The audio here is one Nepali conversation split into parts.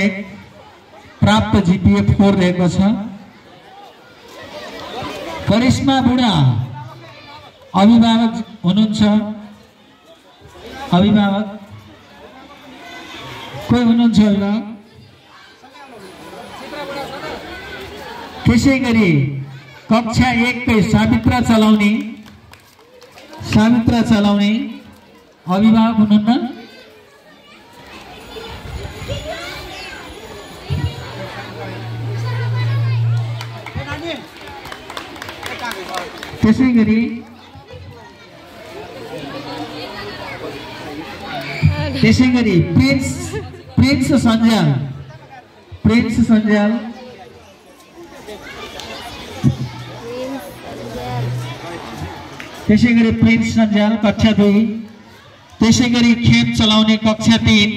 1 प्राप्त GPA 4 रहेको छ। करिश्मा बुढा अभिभावक हुनुहुन्छ, अभिभावक कोही हुनुहुन्छ अभिभावक? त्यसैगरी कक्षा 1 कै सावित्रा चलाउने अभिभावक हुनुहुन्न? त्यसैगरी प्रिन्स सञ्जाल त्यसैगरी प्रिन्स सञ्जाल कक्षा 2। त्यसैगरी खेप चलाउने कक्षा 3।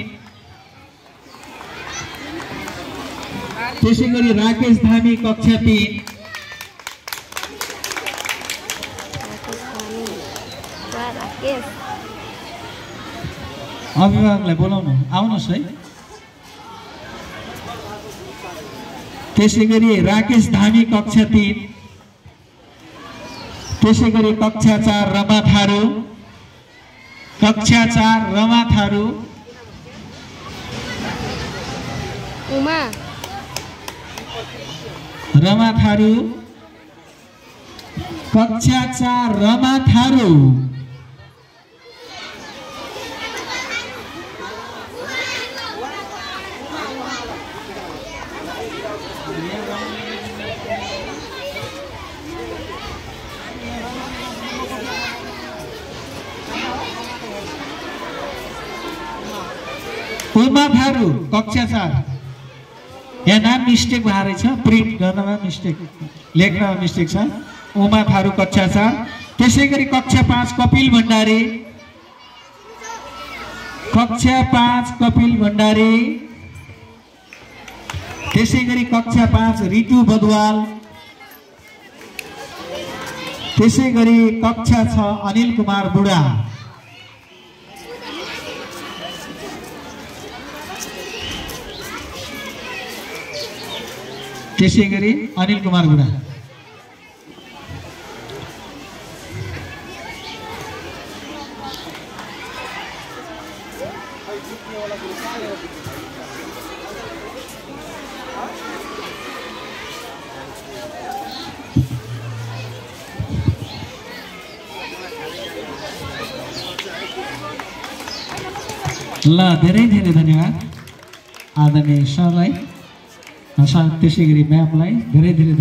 त्यसैगरी राकेश धामी कक्षा 3। अभिभावकलाई बोलाउनु, आउनुहोस् है। त्यसैगरी राकेश धामी कक्षा 3। त्यसैगरी कक्षा 4 रमा थारू कक्षा 4 रमा थारू कक्षा 4 रमा थारू। उमा थारू कक्षा 4। यहाँ नाम मिस्टेक भएर छ, प्रिन्ट गर्नमा मिस्टेक, लेख्नमा मिस्टेक छ। उमा थारू कक्षा 4। त्यसैगरी कक्षा 5 कपिल भण्डारी त्यसैगरी कक्षा 5 रितु बदवाल। त्यसैगरी कक्षा 6 अनिल कुमार बुढा। त्यसैगरी अनिल कुमार बुढा। ल धेरै धेरै धन्यवाद आदरणीय सरलाई, त्यसैगरी म्यामलाई धेरै धेरै